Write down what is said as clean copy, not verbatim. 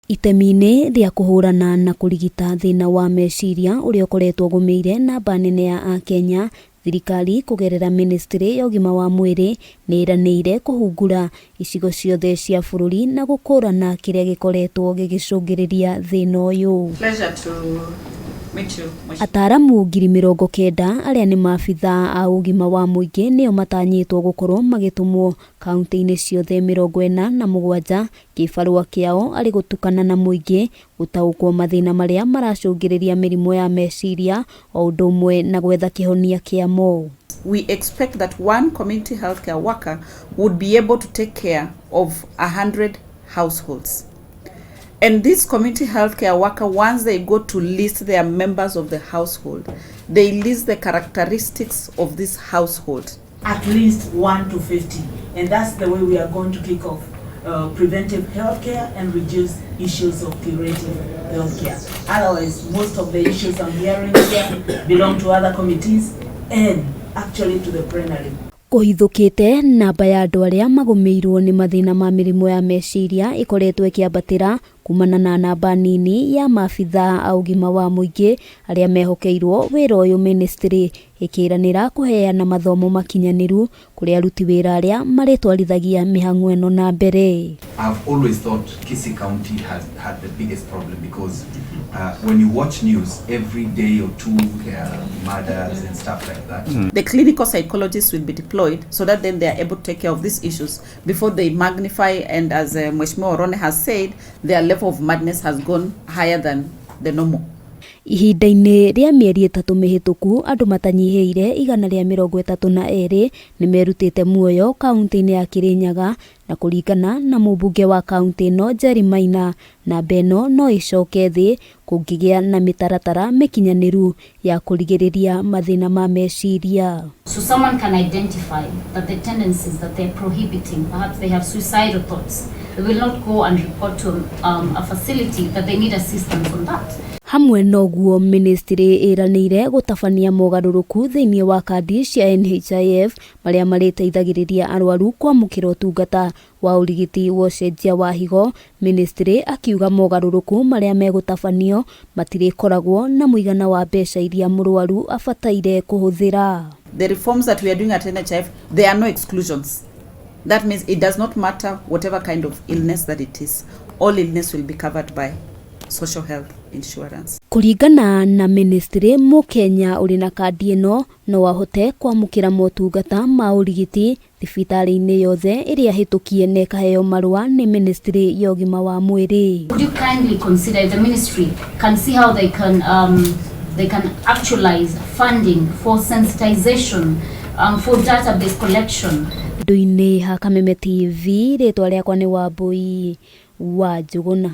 Itemi-inĩ rĩa kũhũrana na kũrigita thĩna wa meciria ũrĩa ũkoretwo ũgũmĩire namba nene ya akenya, thirikari kũgerera ministry ya ũgima wa mwĩrĩ nĩ ĩranĩire kũhungura icigo ciothe cia bũrũri na gũkũrana kĩrĩa gĩkoretwo gĩgĩcũngĩrĩria thĩna ũyũ. Pleasure to meet you. Ataramu 90,000 arĩa nĩ maabitha a ũgima wa mũingĩ nĩo matanyĩtwo gũkorwo magĩtũmwo kaunti-inĩ ciothe 47 kĩbarũa kĩao arĩ gũtukana na mũingĩ gũtaũkwo mathĩna marĩa maracũngĩrĩria mĩrimũ ya meciria o ũndũ ũmwe na gwetha kĩhonia kĩamo. We expect that one community healthcare worker would be able to take care of 100 households. And this community healthcare worker, once they go to list their members of the household, they list the characteristics of this household. At least 1 to 50. And that's the way we are going to kick off preventive healthcare and reduce issues of curative healthcare. Otherwise, most of the issues I'm hearing here belong to other committees and actually to the plenary. Kũhithũkĩte namba ya andũ arĩa magũmĩirwo nĩ mathĩna ma mĩrimũ ya meciria ĩkoretwo ĩkĩambatĩra kumana na namba nini ya maabitha a ũgima wa mũingĩ arĩa mehokeirwo wĩra ũyũ, ministry ĩkĩranĩra kũheana mathomo makinyanĩru kũrĩ aruti wĩra arĩa marĩtwarithagia mĩhang'o ĩno na mbere. I've always thought Kisii County has had the biggest problem because when you watch news every day or two, there are murders and stuff like that. The clinical psychologists will be deployed so that then they are able to take care of these issues before they magnify, and as Mheshimiwa Orone has said, their level of madness has gone higher than the normal. Ihinda-inĩ rĩa mĩeri 3 mĩhĩtũku, andũ matanyihĩire 132 nĩ merutĩte muoyo kaunti-inĩ ya Kirinyaga, na kũringana na mũmbunge wa kaunti ĩno Jerry Maina, namba ĩno no ĩcoke thĩ kũngĩgĩa na mĩtaratara mĩkinyanĩru ya kũrigĩrĩria mathĩna ma meciria. So someone can identify that the tendencies that they're prohibiting, perhaps they have suicidal thoughts, they will not go and report to a facility that they need assistance on that. Hamwe noguo, ministry ĩranĩire gũtabania mogarũrũku thĩinĩ wa kandi cia NHIF marĩa marĩteithagĩrĩria arwaru kwamũkĩra ũtungata wa ũrigiti wa ũcenjia wa higo. Ministry akiuga mogarũrũku marĩa megũtabanio matirĩkoragwo na mũigana wa mbeca iria mũrwaru abataire kũhũthĩra. The reforms that we are doing at NHIF, there are no exclusions. That means it does not matter whatever kind of illness that it is. All illness will be covered by social health insurance. Kũringana na ministry, mũkenya ũrĩ na kandi ĩno no ahote kwamũkĩra motungata ma ũrigiti thibitarĩ-inĩ yothe ĩrĩa hĩtũkie na ĩkaheo marũa nĩ ministry ya ũgima wa mwĩrĩ. Would you kindly consider if the ministry can see how they can actualize funding for sensitization, for database collection? Andũ-inĩ ha Kameme TV, rĩtwa rĩakwa nĩ Wambui wa Njũgũna.